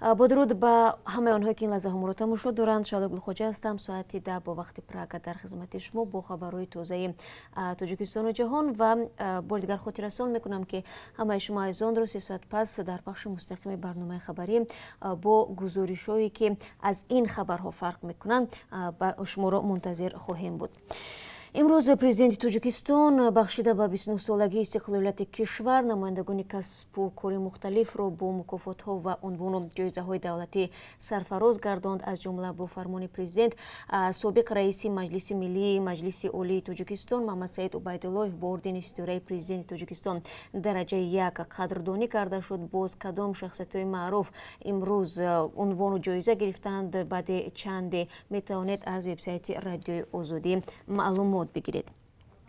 Бо дуруд ба ҳамаи онҳое, ки ин лаҳзаҳо моро тамошо доранд. Шаҳло Гулхоҷа ҳастам. Соати 10 бо вақти Прага дар хизмати шумо бо хабарҳои тозаи Тоҷикистону ҷаҳон. Ва бори дигар хотиррасон мекунам, ки ҳамаи шумо азизонро 3 соат пас дар пахши мустақими барномаи хабарӣ бо гузоришҳое, ки аз ин хабарҳо фарқ мекунанд, шуморо мунтазир хоҳем буд. Имрӯз Президенти Тоҷикистон бахшида ба 29-солагии истиқлолияти кишвар намояндагони касбу кори мухталифро бо мукофотҳо ва унвону ҷоизаҳои давлатӣ сарфароз гардонд. Аз ҷумла бо фармони Президент собиқ раиси Маҷлиси миллии Маҷлиси Олии Тоҷикистон Маҳмадсаид Убайдуллоев бо ордени Ситораи Президенти Тоҷикистон дараҷаи як қадрдонӣ карда шуд. Боз кадом шахсиятҳои маъруф имрӯз унвону ҷоиза гирифтанд, баъди чанде метавонед аз вебсайти Радиои Озодӣ маълумот бигиред.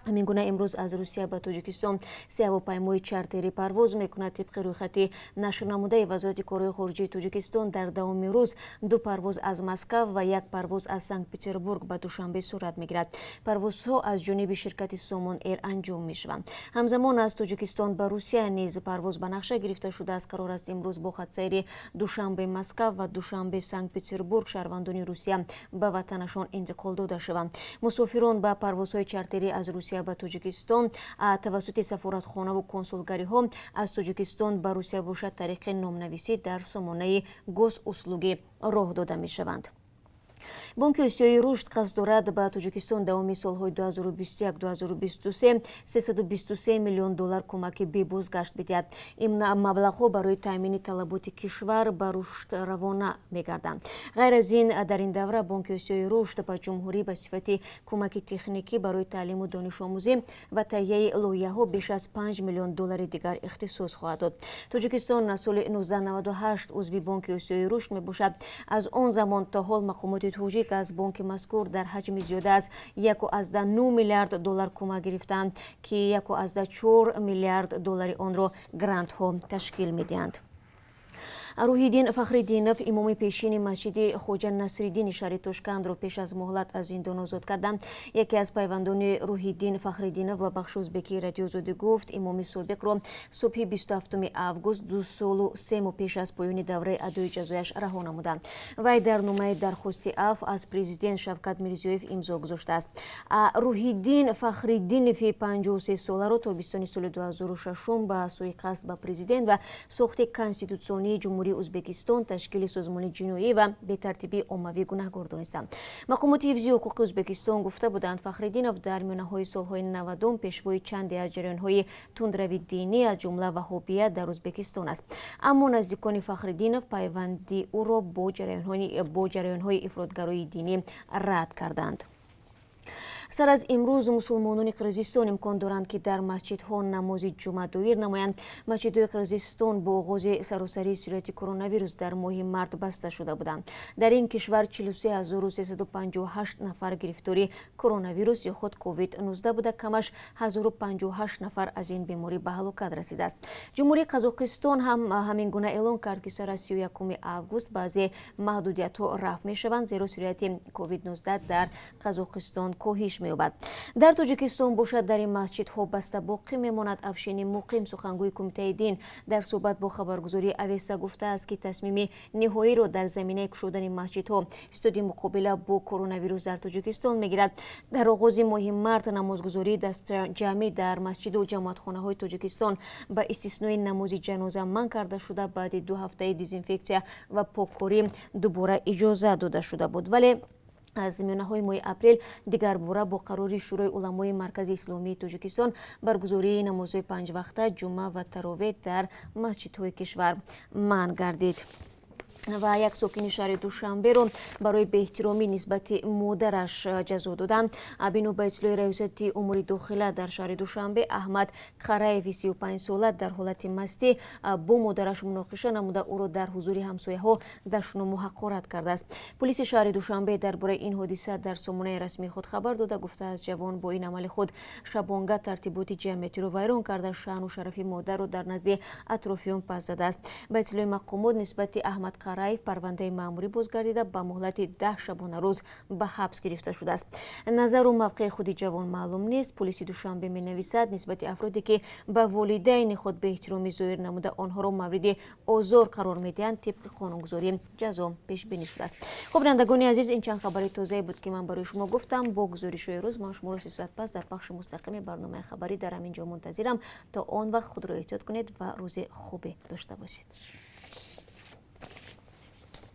Ҳамин гуна имрӯз аз Русия ба Тоҷикистон се ҳавопаймои чартерӣ парвоз мекунад. Тибқи рӯйхати нашрнамудаи Вазорати корҳои хориҷии Тоҷикистон, дар давоми рӯз ду парвоз аз Москав ва як парвоз аз Санкт Петербург ба Душанбе сурат мегирад. Парвозҳо аз ҷониби ширкати Сомон Эйр анҷом мешаванд. Ҳамзамон аз Тоҷикистон ба Русия низ парвоз ба нақша гирифта шудааст. Қарор аст, имрӯз бо хатсайри Душанбе Москав ва Душанбе Санкт Петербург шаҳрвандони Русия ба ватанашон интиқол дода шаванд. Мусофирон ба парвозҳои чартерӣ аз Русия ба Тоҷикистон тавассути сафоратхонаву консулгариҳо, аз Тоҷикистон ба Русия бошад, тариқи номнависӣ дар сомонаи Госуслуги роҳ дода мешаванд. Бонки Осиёи рушд қасд дорад ба Тоҷикистон давоми солҳои 2021-2023 323 миллион доллар кӯмаки бебозгашт бидиҳад. Ин маблағҳо барои таъмини талаботи кишвар ба рушд равона мегарданд. Ғайр аз ин, дар ин давра Бонки Осиёи рушд ба ҷумҳурӣ ба сифати кӯмаки техникӣ барои таълиму донишомӯзӣ ва таҳияи лоиҳаҳо беш аз 5 миллион доллари дигар ихтисос хоҳад дод. Тоҷикистон аз соли 1998 узви Бонки Осиёи рушд мебошад. Аз он замон то ҳол мақомоти тоҷик аз бонки мазкур дар ҳаҷми зиёда аз 1,9 миллиард доллар кӯмак гирифтаанд, ки 1,4 миллиард доллари онро грантҳо ташкил медиҳанд. Рӯҳиддин Фахриддинов, имоми пешини масҷиди Хоҷа Насриддини шаҳри Тошкандро, пеш аз муҳлат аз зиндон озод карданд. Яке аз пайвандони Рӯҳиддин Фахриддинов ба бахши узбекии Радиои Озодӣ гуфт, имоми собиқро субҳи 27 август, 2 солу 3 моҳ пеш аз поёни давраи адои ҷазояш, раҳо намуданд. Вай дар номаи дархости афв аз президент Шавкат Мирзиёев имзо гузоштааст. Рӯҳиддин Фахриддинови 53-соларо тобистони соли 2006 ба суиқасд ба президент ва сохти конститутсионии Ҷумҳурии Ӯзбекистон, ташкили созмони ҷиноӣ ва бетартибии оммавӣ гунаҳгор донистанд. Мақомоти ҳифзи ҳуқуқи Ӯзбекистон гуфта буданд, Фахриддинов дар миёнаҳои солҳои 90-ум пешвои чанде аз ҷараёнҳои тундрави динӣ, аз ҷумла ваҳобия, дар Ӯзбекистон аст. Аммо наздикони Фахриддинов пайванди ӯро бо ҷараёнҳои ифротгароии динӣ рад карданд. Сар аз имрӯз мусулмонони Қирғизистон имкон доранд, ки дар масҷидҳо намози ҷумъа доир намоянд. Масҷидҳои Қирғизистон бо оғози саросарии сирояти коронавирус дар моҳи март баста шуда буданд. Дар ин кишвар 43 358 нафар гирифтори коронавирус ё худ COVID-19 буда, камаш 1058 нафар аз ин беморӣ ба ҳалокат расидааст. Ҷумҳурии Қазоқистон ҳам ҳамин гуна эълон кард, ки сар аз 31 август баъзе маҳдудиятҳо рафъ мешаванд, зеро сирояти COVID-19 дар Қазоқистон коҳиш меёбад. Дар Тоҷикистон бошад, дари масҷидҳо баста боқӣ мемонад. Афшини Муқим, сухангӯи Кумитаи дин, дар суҳбат бо хабаргузории Авеста гуфтааст, ки тасмими ниҳоиро дар заминаи кушодани масҷидҳо Ситоди муқобила бо коронавирус дар Тоҷикистон мегирад. Дар оғози моҳи март намозгузории дастаҷамъӣ дар масҷиду ҷамоатхонаҳои Тоҷикистон ба истиснои намози ҷаноза манъ карда шуда, баъди 2 ҳафтаи дезинфексия ва поккорӣ дубора иҷоза дода шуда буд. Вале аз миёнаҳои моҳи апрел дигарбора бо қарори Шӯрои уламои Маркази исломии Тоҷикистон баргузории намозҳои панҷвақта, ҷумъа ва таровеҳ дар масҷидҳои кишвар манъ гардид. Ва як сокини шаҳри Душанберо барои беэҳтиромӣ нисбати модараш ҷазо доданд. Бино ба иттилои Раёсати умури дохила дар шаҳри Душанбе, Аҳмад Қараеви 35-сола дар ҳолати мастӣ бо модараш муноқиша намуда, ӯро дар ҳузури ҳамсояҳо дашному ҳақорат кардааст. Полиси шаҳри Душанбе дар бораи ин ҳодиса дар сомонаи расмии худ хабар дода, гуфтааст, ҷавон бо ин амали худ шабонга тартиботи ҷамъиятиро вайрон карда, шаъну шарафи модарро дар назди атрофиён пас задааст. Ба иттилои мақомот, нисбати Аҳмад Қараев парвандаи маъмурӣ боз гардида, ба муҳлати 10 шабонарӯз ба ҳабс гирифта шудааст. Назару мавқеи худи ҷавон маълум нест. Пулиси Душанбе менависад, нисбати афроде, ки ба волидайни худ беэҳтиромӣ зоҳир намуда, онҳоро мавриди озор қарор медиҳанд, тибқи қонунгузорӣ ҷазо пешбинӣ шудааст. Хуб, бинандагони азиз, ин чанд хабари тозае буд, ки ман барои шумо гуфтам. Бо гузоришҳои рӯз ман шуморо 3 соат пас дар пахши мустақими барномаи хабарӣ дар ҳамин ҷо мунтазирам. То он вақт худро эҳтиёт кунед ва рӯзи хубе дошта бошед.